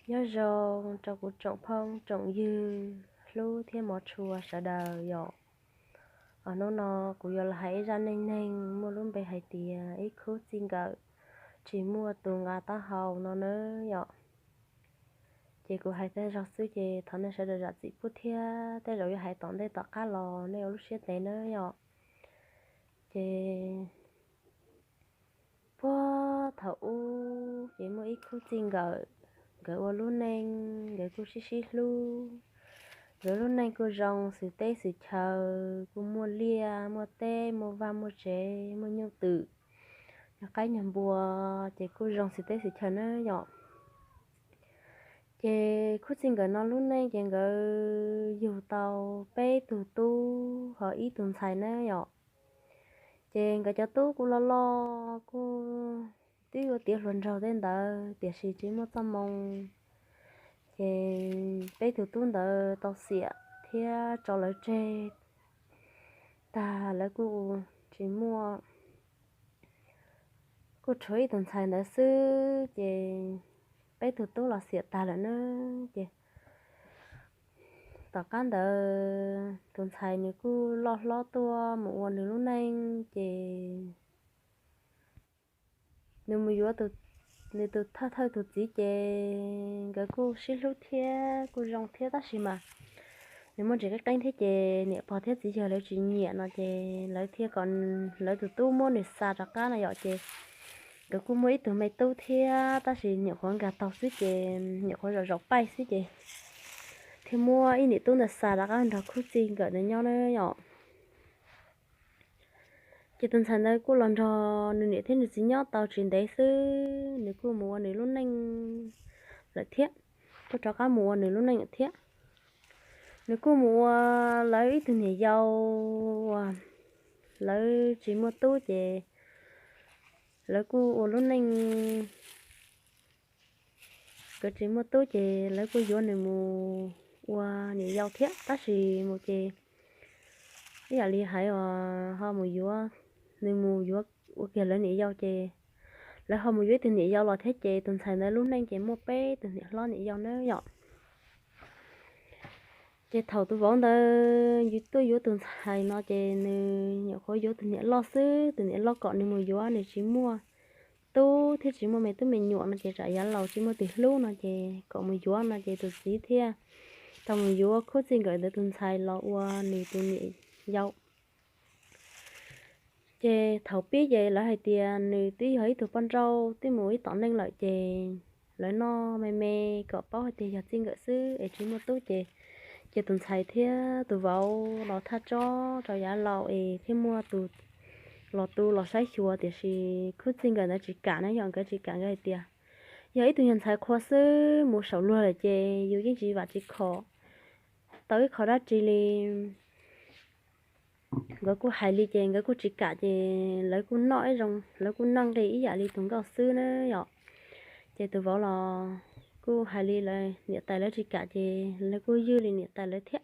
Nyob zoo rau kuv tsoom phooj tsoom ywg hlub thiab hmov tshua sawv daws yom. Hnub no kuv yuav los hais ib zaj neej neeg muaj lub npe hais tias ib khub txij nkawm tsis muaj tus nqa taub hau no nawb yom. Ces kuv hais tej zaug xwb ces thov nej sawv daws zam txim pub thiab, tej zaum yuav hais tom ntej tom qab los nej ua lub siab ntev nawb yom. Ces puag thaum ub ces muaj ib khub txij nkawm, nkawd ua lub neej nkawd kuj sib sib hlub. Nkawd lub neej kuj zoo xws teb xws chaw, kuj muaj liaj muaj teb, muaj vaj muaj tsev, muaj nyuj twm, nyuag qaib nyuag npua, ces kuj zoo xws teb xws chaw na yom. Ces khub txij nkawm no lub neej ces nkawd yug tau peb tug tub ho ib tug ntxhais na yom. Ces nkawd cov tub kuj loj loj kuj twb yuav tiav hluas nraug tej ntawd tiam sis tsis muaj txoj moo. Ces peb tug tub ntawd tau xiam thiab tso lawv tseg tag, lawv kuj tsis muaj, kuj tshuav ib tug ntxhais ntawd xwb ces peb tug tub los xiam tag lawm na. Ces tom qab ntawd tus ntxhais nws kuj loj hlob tuaj mus ua nws lub neej ces nws mus yuav nws tus thawj thawj tus txiv ces nkawd kuj sib hlub thiab kuj zoo thiab tab sis mas nws muaj ntsis qeeb qeeb thiab ces niam pog thiab txiv yawg lawv tsis nyiam no ces lawv thiaj kom lawv tus tub muab nws xa rov qab no yom. Ces nkawd kuj muaj ib tug me tub thiab tab sis nyuam qhuav nkag taug xwb ces nyuam qhuav zaum zaum paij xwb ces thiaj muab ib niam tub ntawd xa rov qab nrog khub txij nkawm ntawd nyob na yom. Ces tus ntxhais ntawd kuj los nrog nws niam thiab nws txiv nyob tau tsis ntev xwb nws kuj mus ua nws lub neej lawm thiab, kuj rov qab mus ua nws lub neej lawm thiab. Nws kuj mus ua lawv ib tug niam yau uas lawv tsis muaj tub ces lawv kuj ua lub neej, nkawd tsis muaj tub ces lawv kuj yuav nws mus ua niam yau thiab tab sis mus ces ib yam li hais os ho mus yuav, nws mus yuav ua kiag lawv niam yau ces lawv ho mus yuav ib tug niam yau los thiab ces tus ntxhais ntawd lub neej ces muaj peb tus niam hlob niam yau na yom. Ces thaum tus vauv ntawd tuaj yuav tus ntxhais no ces nws nyuam qhuav yuav tus niam loj xwb, tus niam loj kom nws mus yuav nws tsis muaj tub thiab tsis muaj me tub me nyuam no ces tsam yav laus tsis muaj tus hlub no ces kom mus yuav no ces tus txiv thiaj tau mus yuav khub txij nkawm ntawd tus ntxhais los ua nws tus niam yau. Ces thaum pib ces lawv hais tias nws twb yog ib tug poj nrauj twb mus ib tom neej lawm ces lawv noj me me kom paub hais tias yog txij nkawm xwb es tsis muaj tub ces, ces tus ntxhais thiab tus vauv los thaj tsob rau yav laus es thiaj muaj tus los tu los saib xyuas tiam sis khub txij nkawm ntawd tsis kam na yom, nkawd tsis kam, nkawd hais tias yog ib tug nyuag ntxhais qhua xwb mus saum luag lawm ces yus yeej tsis vam tsis khom tau ib qho dab tsi li. Nkawd kuj hais li ces nkawd kuj tsis kam ces lawv kuj noj ib zoo, lawv kuj noj nqi ib yam li tus nkauj xwb na yom. Ces tus vauv los kuj hais li lawv niam tais lawv tsis kam ces lawv kuj ywj li niam tais lawv thiab.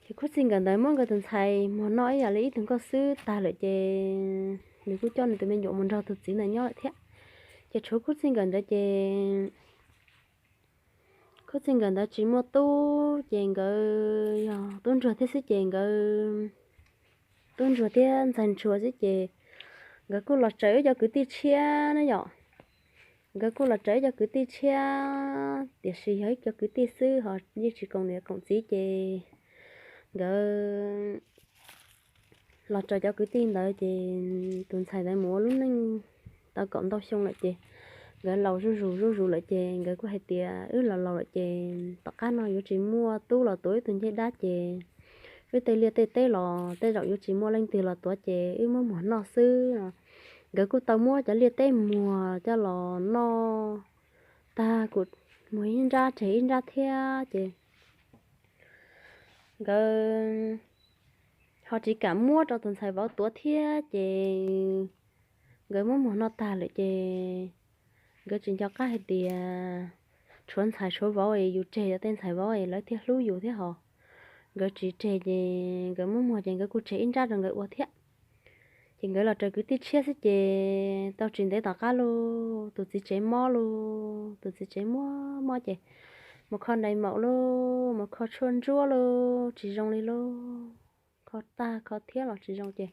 Ces khub txij nkawm ntawd muab nkawd tus ntxhais muag noj ib yam li ib tug nkauj xwb tag lawm ces nws kuj coj nws tus me nyuam mus nrog tus txiv ntawd nyob lawm thiab. Ces tshuav khub txij nkawm ntawd ces khub txij nkawm ntawd tsis muaj tub ces nkawd yog tub ntsuag thiab xwb ces nkawd, tub ntsuag thiab ntxhais ntsuag xwb ces nkawd kuj los tsaws ib co kwv tij tshiab na yom. Nkawd kuj los tsaws ib co kwv tij tshiab tiam sis yog ib co kwv tij xwb ho yeej tsis koom niam koom txiv ces nkawd los tsaws cov kwv tij ntawd ces tus ntxhais ntawd mus ua lub neej tau kaum ntau xyoo lawm ces nkawd laus zuj zus zuj zus lawm ces nkawd kuj hais tias wb los laus lawm ces tom qab no yuav tsis muaj tub los tuav ib tug ncej dab ces wb tej liaj tej teb los tej zaum yuav tsis muaj leej twg los tuav ces wb muab muag noj xwb no. Nkawd kuj tau muab cov liaj teb muag coj los noj tag kuj muag ib nrab tseg ib nrab thiab ces nkawd ho tsis kam muab rau tus ntxhais vauv tuav thiab ces nkawd muab muag noj tag lawm ces nkawd tsis nco qab hais tias tshuav ntxhais tshuav vauv es yus tseg cov tej ntxhais vauv es lawv thiaj hlub yus thiab hos. Nkawd tsis tseg ces nkawd muab muag ces nkawd kuj tseg ib nrab rau nkawd ua thiab. Ces nkawd los raws kwv tij tshiab xwb ces tau tsis ntev tom qab lauj, tus txiv tsev mob lauj, tus txiv tsev mob mob ces mus kho ntais maum lauj, mus kho tshuaj ntsuab lauj, tsis zoo li lauj, kho tag kho thiab los tsis zoo ces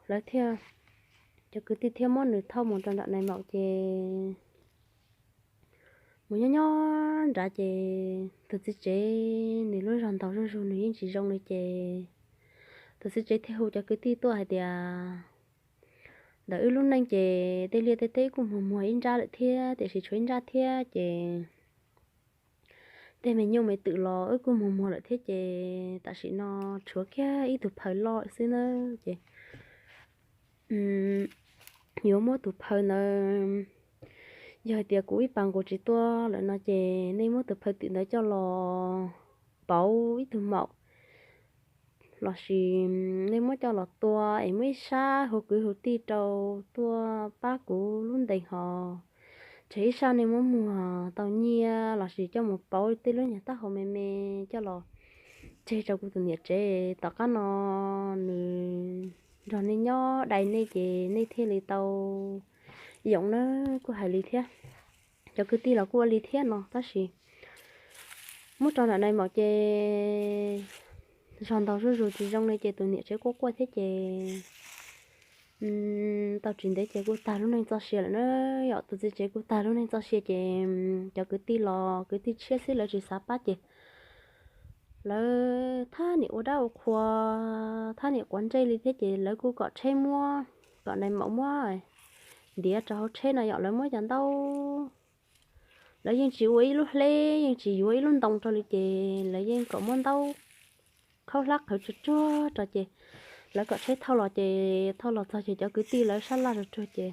lawv thiaj, cov kwv tij thiaj muab nws thauj mus rau nram ntais maum ces mus nyob nyob nrad ces tus txiv tsev nws lub zog ntaus zuj zus nws yeej tsis zoo li ces tus txiv tsev thiaj hu cov kwv tij tuaj hais tias ntawm wb lub neej ces tej liaj tej teb kuj muag muag ib nrab lawm thiab, tiam sis tshuav ib nrab thiab ces tej me nyuj me twm los wb kuj muag muag lawm thiab ces tam sim no tshuav kiag ib tug phaw loj xwb na ces yuav muab tus phaw ntawd, yog hais tias kuv ib pas nqus tsis tuaj lawm no ces nej muab tus phaw twm ntawd coj los pauv ib tug maum lossis nej muab coj los tua es muab ib sab hu kwv hu tij rau tuaj pab kuv lub ntees hos, tseg ib sab nej muab muag tau nyiaj lossis coj mus pauv tej lub nyuag taub hau me me coj los tseg rau kuv tus niam tsev. Tom qab no nws nrog nej nyob dai nej ces nej thiaj li tau yoom na, kuj hais li thiab. Cov kwv tij los kuj ua li thiab no tab sis muab rau nram nais maum ces zog ntaus zuj zus tsis zoo li ces tus niam tsev quaj quaj thiab ces tau tsis ntev ces kuj tag lub neej txoj sia lawm na. Yog tus txiv tsev kuj tag lub neej txoj sia ces cov kwv tij los kwv tij tshiab xwb lawv tsis xav pab ces lawv thab niam ua dab ua qhua, thab niam quav ntsej li thiab ces lawv kuj kom tsheb muab, kom nais maum muab ntiav rau hauv tsheb no yom, lawv muab cov ntaub, lawv yeej tsis ua ib lub hleb yeej tsis yuav ib lub ntoo rau li ces lawv yeej kom muab ntaub khaub hlab qhwv tsuag tsuag rau ces lawv kom tsheb thauj los ces thauj los txog ces cov kwv tij lawv sab laj tsuag tsuag ces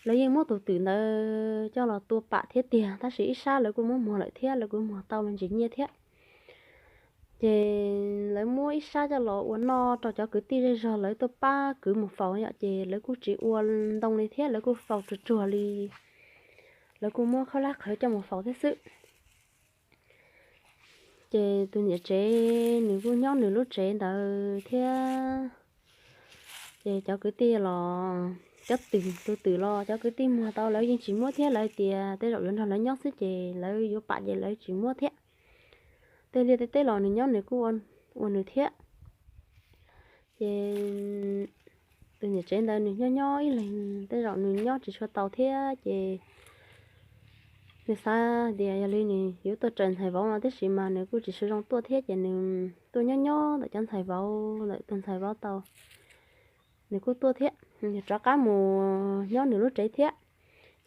lawv yeej muab tus twm ntawd coj los tua pam thiab tiag tab sis ib sab lawv kuj muab muag lawm thiab lawv kuj muag tau me ntsis nyiaj thiab. Ces lawv muab ib sab coj los ua noj rau cov kwv tij zej zog lawv tuaj pab kwv mus faus yom ces lawv kuj tsis ua ntoo li thiab lawv kuj faus tsuag tsuag li, lawv kuj muab khaub hlab qhwv coj mus faus thiab xwb. Ces tus niam tsev nws kuj nyob nws lub tsev ntawd thiab. Ces cov kwv tij los cov twm, tus twm los cov kwv tij muag tau lawv yeej tsis muab thiab, lawv tias tej zaum yuav nrog lawv nyob xwb ces lawv yuav pam ces lawv tsis muab thiab. Tej liaj tej teb los nws nyob nws kuj ua nws thiab. Ces tus niam tsev ntawd nws nyob nyob ib leeg tej zaum nws nyob tsis tshua tau thiab ces nws xav tias yog li nws yuav tuaj raws ntxhais vauv no tiam sis mas nws kuj tsis tshua zoo tuaj thiab ces nws tuaj nyob nyob ntawm cov ntxhais vauv, ntawm tus ntxhais vauv tau, nws kuj tuaj thiab, rov qab mus nyob nws lub tsev thiab.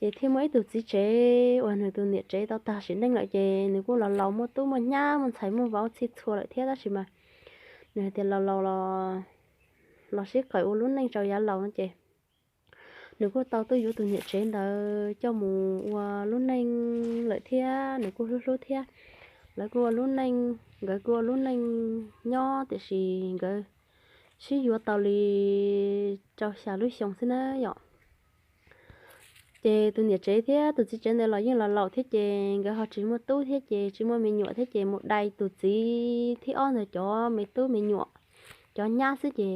Ces thiaj muaj ib tug txiv tsev uas nws tus niam tsev tau tag sim neej lawm ces nws kuj los laus muaj tub muaj nyab muaj ntxhais muaj vauv txhij txhua lawm thiab tab sis mas nws hais tias los laus los, los sib qawm ua lub neej rau yav laus no ces nws kuj tau tuaj yuav tus niam tsev ntawd coj mus ua lub neej lawm thiab nws kuj hlub hlub thiab. Lawv kuj ua lub neej, nkawd kuj ua lub neej nyob tiam sis nkawd sib yuav tau li rau xya lub xyoo xwb na yom. Ces tus niam tsev thiab tus txiv tsev ntawd los yeej los laus thiab ces nkawd ho tsis muaj tub thiab ces tsis muaj me nyuam thiab ces mus dai tus txiv thib ob ntawd cov me tub me nyuam, cov nyab xwb ces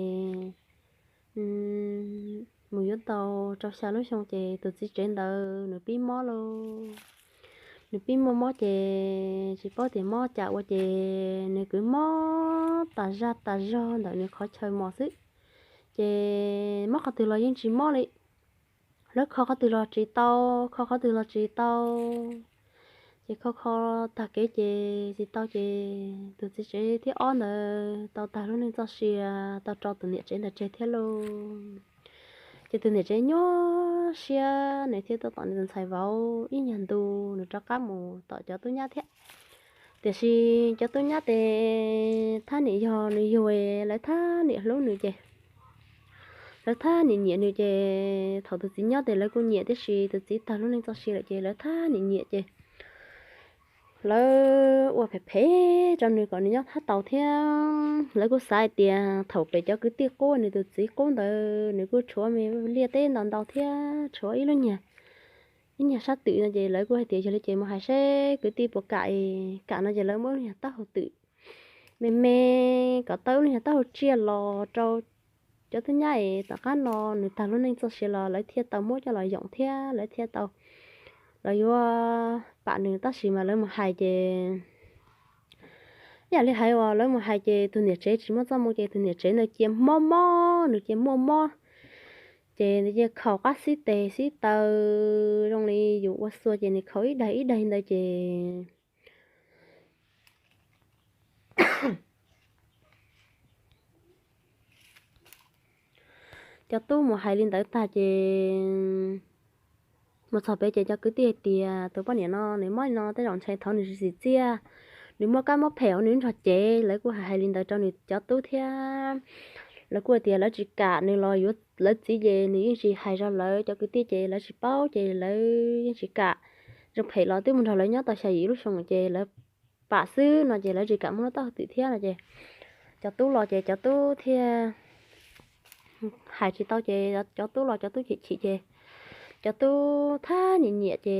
mus yuav tau rau xya lub xyoo ces tus txiv tsev ntawd nws pib mob lauj. Nws pib muaj mob ces tsis paub tias mob cas ua ces nws kwv mob tas zaj tas zog ntawm nws qhov chaw mos xwb. Ces mob qhov twg los yeej tsis mob li. Lawv kho qhov twg los tsis tau, kho qhov twg los tsis tau. Ces kho kho tag kev ces tsis tau ces tus txiv tsev thib ob ntawd tau tag lub neej txoj sia, tau tso tus niam tsev ntawd tseg thiab lauj. Ces tus niam tsev nyuaj siab nws thiaj tuaj tom nws tus ntxhais vauv ib nyuag ntu nws rov qab mus tom cov tub nyab thiab. Tiam sis cov tub nyab ces thab niam yog nws yug, lawv thab niam hlub nws ces lawv thab niam nyiam nws ces thaum tus txiv nyob ces lawv kuj nyiam tiam sis tus txiv tag lub neej txoj sia lawm ces lawv thab niam nyiam ces lawv ua phem phem rau nws kom nws nyob thab tau thiab. Lawv kuj xav hais tias thaum pem cov kwv tij qub nws tus txiv qub ntawd nws kuj tshuav me liaj teb ntau ntau thiab tshuav ib lub nyuag, ib nyuag sab twm no ces lawv kuj hais tias yog li ces mus hais seb kwv tij puas kam, kam no ces lawv muab lub nyuag taub hau twm me me kom tau ib lub nyuag taub hau tsiaj los rau cov tub nyab es tom qab no nws tag lub neej txoj sia los lawv thiaj tau muab coj los yoom thiab lawv thiaj tau, lawv yuav pam nws, tab sis mas lawv mus hais ces ib yam li hais uas lawv mus hais ces tus niam tsev tsis muaj txoj moo ces tus niam tsev ntawd cia mob mob, nws cia muaj mob, ces nws cia khaus qab xib tes xib taw zoo li yus ua xua ces nws khaus ib daig ib daig ntawd ces cov tub mus hais li ntawd tag ces mus txog pem ces cov kwv tij hais tias tus poj niam no nws mob li no tej zaum ntshe thov nws tsis tsim txiaj, nws muaj kab mob phem hauv nws nrog cev. Lawv kuj hais hais li ntawd rau nws cov tub thiab. Lawv kuj hais tias lawv tsis kam nws los yuav lawv txiv ces nws yeej tsis hais rau lawv cov kwv tij ces lawv tsis paub ces lawv yeej tsis kam. Zoo phem los twb mus nrog lawv nyob tau xya yim lub xyoo ces lawv pam xwb no ces lawv tsis kam muab lub taub hau twm thiab no ces cov tub los ces cov tub thiaj hais tsis tau ces cov tub los cov tub chim chim ces cov tub thab nyiam nyiam ces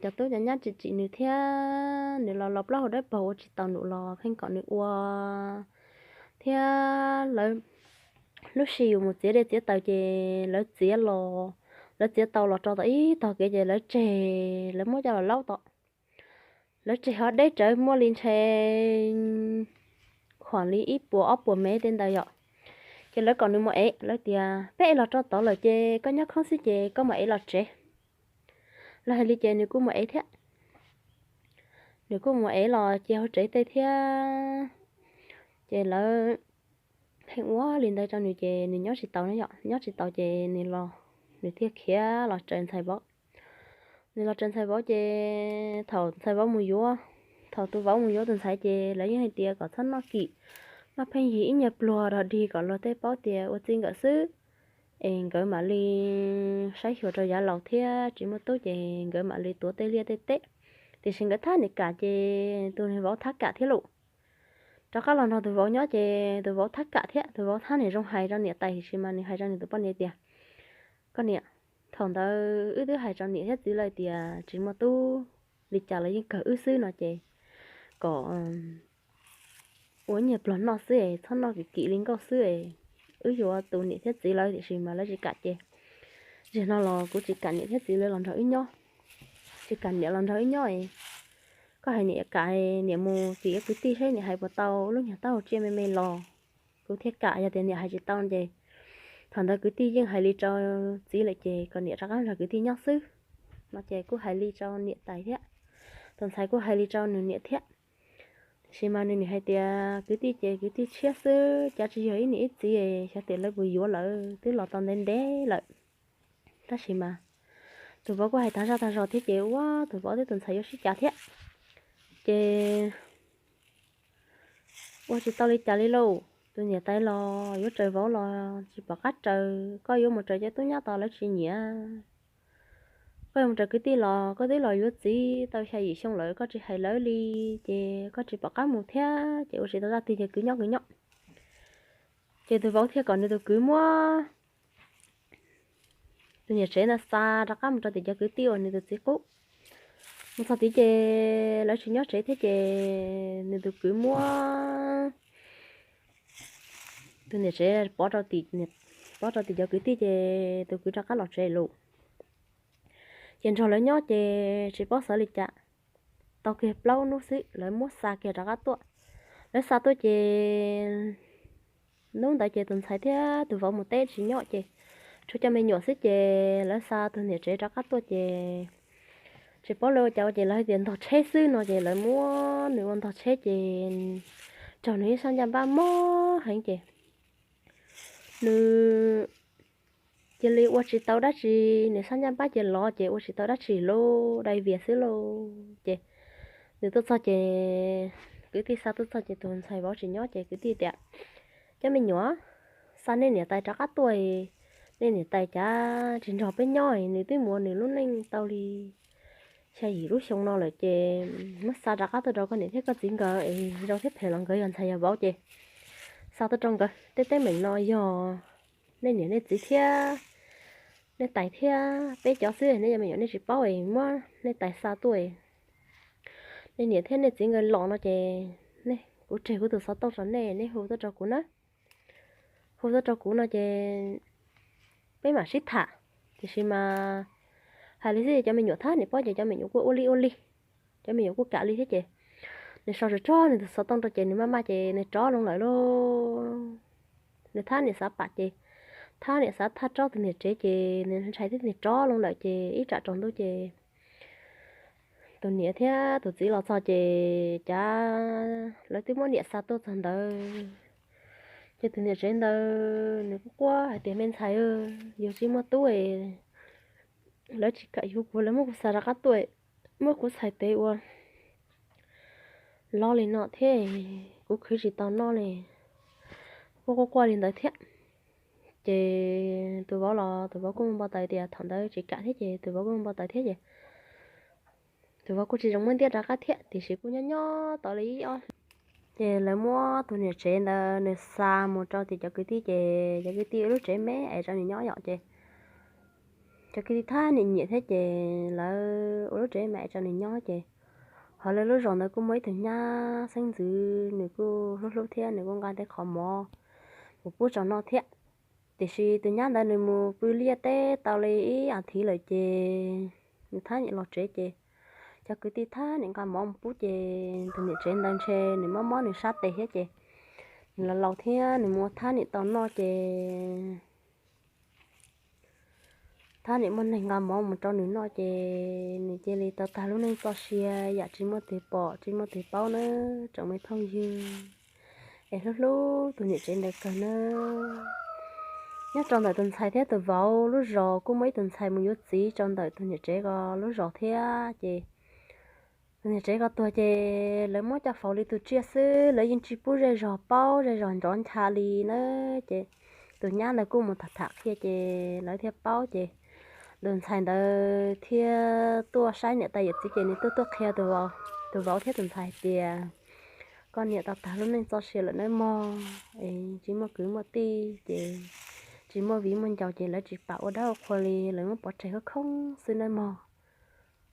cov tub cov nyab tsim tsim nws thiab nws los los plaub hau dawb paug ua tsis tau num los pheej kom nws ua thiab lawv lub sij yuav mus txiav dej txiav taws ces lawv txiav los, lawv txiav tau los rau tom ib tog kev ces lawv tseg, lawv muab coj los laub tom. Lawv tseg ho deb rawv muaj li ntshe khuam li ib puas ob puas mev tej ntawd yom. Ces lawv kom nws mus ev, lawv tias peb ev los rau tod lawm ces koj nyob khoob xwb ces koj mus ev los tsev. Lawv hais li ces nws kuj mus ev thiab. Nws kuj mus ev los cia hauv tsev tej thiab. Ces lawv pheej ua li ntawd rau nws ces nws nyob tsis tau na yom, nyob tsis tau ces nws los, nws thiaj khiav los tsaws ntxhais vauv. Nws los tsaws ntxhais vauv ces thaum ntxhais vauv mus yuav, thaum tus vauv mus yuav tus ntxhais ces lawv yeej hais tias kom txhob noj kim, noj pheej yig ib nyuag pluag rog dig kom luag tej paub tias ua txij nkawm xwb, es nkawd mam li saib xyuas rau yav laus thiab tsis muaj tub ces nkawd mam li tuav tej liaj tej teb. Tiam sis nkawd thab niam kam ces tus niag vauv thab kam thiab lauj. Rov qab los nrog tus vauv nyob ces tus vauv thab kam thiab, tus vauv thab niam zoo hais rau niam tais, tiam sis mas nws hais rau nws tus poj niam tias, koj niam, thaum ntawd wb twb hais rau niam thiab txiv lawm tias tsis muaj tub li cas los yeej kawg wb xwb no ces kom ua nyuag pluag noj xwb es txhob noj kim kim li nkauj xwb es wb yuav tus niam thiab txiv lawv, tiam sis mas lawv tsis kam ces zaum no los kuv tsis kam niam thiab txiv lawv los nrog wb nyob, tsis kam niam los nrog wb nyob es koj hais niam kam niam mus tim kwv tij saib niam hais puas tau lub nyuag taub hau tsiaj me me los kuv thiaj kam, yog tias niam hais tsis tau ces thaum ntawd kwv tij yeej hais li rau txiv lawm ces kom niam rov qab nrog kwv tij nyob xwb no ces kuj hais li rau niam tais thiab. Tus ntxhais kuj hais li rau nws niam thiab. Tiam sis mas nws niam hais tias kwv tij ces kwv tij tshiab xwb, cav tsis yog ib niam ib txiv, xyov tias lawv puas yuav lawm, twb los tau ntev ntev lawm. Tab sis mas tus vauv kuj hais tag zaj tag zog thiab ces ua tus vauv thiab tus ntxhais yuav sib cav thiab. Ces ua tsis tau li cas li lauj, tus niam tais los yuav raws vauv los tsis pom qab raws, koj yuav mus raws cov tub nyab tod lawv tsis nyiam. Koj yuav mus raws kwv tij los koj twb los yuav txiv tau xya yim xyoo lawm koj tsis hais lawv li, ces koj tsis pom qab mus thiab ces ua tsis tau zaj twg ces kwv nyob kwv nyob. Ces tus vauv thiaj kom nws tus kwv muab tus niam tsev ntawd xa rov qab mus rau tim cov kwv tij uas nws tus txiv qub. Mus txog tid ces lawv tsis nyob tsev thiab ces nws tus kwv muab tus niam tsev pov rau tim cov kwv tij ces tus kwv rov qab los tsev lawm. Ces nrog lawv nyob ces tsis paub xav li cas. Tau kiag plaub hnub xwb lawv muab xa kiag rov qab tuaj. Lawv xa tuaj ces hnub ntawd ces tus ntxhais thiab tus vauv mus teb tsis nyob ces tshuav cov me nyuam xwb ces lawv xa tus niam tsev rov qab tuaj ces tsis paub lawv ua cas ua ces lawv hais tias ntog tsheb xwb no ces lawv muab nws ua ntog tsheb ces raug nws ib sab ncaj npab mob heev ces nws cia li ua tsis tau dab tsi, nws sab ncaj npab cia lov ces ua tsis tau dab tsi lauj, dai vias xwb lauj. Ces nws tuaj txog ces kwv tij xa tuaj txog ces tus ntxhais vauv tsis nyob ces kwv tij tias, cov me nyuam, xa nej niam tais rov qab tuaj, nej niam tais cas tsis nrog peb nyob, nws twb mus ua nws lub neej tau li xya yim lub xyoo no lawm ces muab xa rov qab tuaj rau koj niam thiab koj txiv nkawd es zoo thiab phem los nkawd yog ntxhais yog vauv ces xa tuaj rau nkawd. Tej teeb meem no yog nej niam nej txiv thiab nej tais thiab peb cov xwb, nej cov me nyuam nej tsis paub es muab nej tais xa tuaj. Nej niam thiab nej txiv nkawd los no ces kuv tseg kuv tus xov tooj rau nej, nej hu tuaj rau kuv nawb. Hu tuaj rau kuv no ces peb mam sib tham. Tiam sis mas hais li xwb cov me nyuam thab niam paub ces cov me nyuam kuj ua li ua li, cov me nyuam kuj kam li thiab ces nws sau tsuag tsuag nws tus xov tooj rau ces nws maj maj ces nws rov loo lawm lauj. Nws thab niam xav pam ces, thab niam xav thaj rov tus niam tsev ces nws ntshai thiab nws rov loo lawm ces ib tsam tsaus ntuj ces tus niam thiab tus txiv los txog ces cas lawv twb muab niam xa tuaj txog ntawd. Ces tus niam tsev ntawd nws kuj quaj hais tias me ntxhais, yus tsis muaj tub, lawv tsis kam yuav kuv, lawv muab kuv xa rov qab tuaj, muab kuv txhais tes ua loj li no thiab kuv khwv tsis tau noj li. Kuj quaj quaj li ntawd thiab. Ces tus vauv los tus vauv kuj muaj npau taws tias thaum ntawd tsis kam thiab ces tus vauv kuj muaj npau taws thiab ces tus vauv kuj tsis zoo muab ntiab rov qab thiab tiam sis kuj nyob nyob tau li ib ob hlis. Ces lawv muab tus niam tsev ntawd nws xa mus rau tim cov kwv tij ces cov kwv tij ua lub tsev me es rau nws nyob yom ces cov kwv tij thab niam nyiam thiab ces lawv ua lub tsev me es rau nws nyob ces hauv lawv lub zos ntawd kuj muaj ib tug nyab xeeb ntxwv nws kuj hlub hlub thiab nws kuj nqa tej qhov mov mus pub rau noj thiab. Tiam sis tus nyab ntawd nws mus pw liaj teb tau li ib as thiv lawm ces nws thab niam los tsev ces cov kwv tij thab niam nqa mov mus pub ces tus niam tsev ntawd ntshe nws mob mob nws sab tes thiab ces nws los laus thiab nws mus ua thab niam tau noj ces thab niam muaj neeg nqa mov mus rau nws noj ces nws cia li tau tag lub neej txoj sia yam tsis muaj twg pom tsis muaj twg paub na, tsoom me phooj ywg es hlub hlub tus niam tsev ntawd kawg na. Nyob rau ntawm tus ntxhais thiab tus vauv lub zos kuj muaj ib tus ntxhais mus yuav txiv rau ntawm tus niam tsev ko lub zos thiab ces tus niam tsev ko tuag ces lawv muab coj faus li tus tsiaj xwb, lawv yeej tsis pub zej zog paub zej zog nrov ncha li na. Ces tus nyab ntawd kuj mus tham tham qhia ces lawv thiaj paub ces tus ntxhais ntawd thiaj tuaj saib niam tais yawm txiv ces nws tuaj tuaj qhia tus vauv thiab tus ntxhais hais tias koj niam tau tag lub neej txoj sia lawm nawb mog, es tsis muaj kwv muaj tij ces tsis muaj viv muaj ncaus ces lawv tsis pam ua dab ua qhua li, lawv muab pov tseg khoob khoob xwb nawb mog.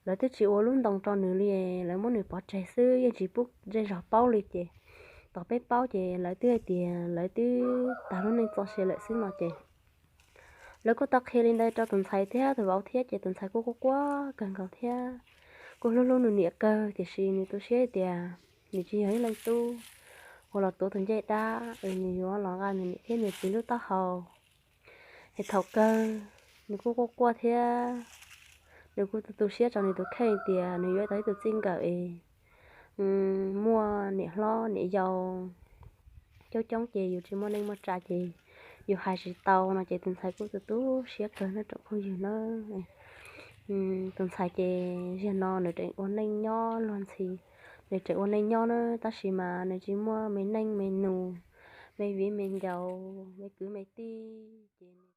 Lawv twb tsis ua lub ntoo rau nws li, lawv muab nws pov tseg xwb yeej tsis pub zej zog paub li ces tos peb paub ces lawv twb hais tias lawv twb tag lub neej txoj sia lawm xwb no ces lawv kuj tau qhia li ntawd rau tus ntxhais thiab tus vauv thiab ces tus ntxhais kuj quaj quaj kawg nkaus thiab kuj hlub hlub nws niam kawg tiam sis nws tu siab hais tias nws tsis yog ib leej tub uas los tuav tus ncej dab es nws yuav los nqa nws niam thiab nws txiv lub taub hau. Es thaum kawg nws kuj quaj quaj thiab nws kuj tu tu siab rau nws tus kheej tias nws yuav tau ib tug txij nkawm es muaj niam hlob niam yau coob coob ces yus tsis muaj neej muaj tsa ces yus hais tsis tau no ces tus ntxhais kuj tu tu siab kawg no tsoom phooj ywg na. Tus ntxhais ces zaum no nws tseem ua neej nyob luag ntxhi, nws tseem ua neej nyob na tab sis mas nws tsis muaj me neej me nus, me viv me ncaus, me kwv me tij ces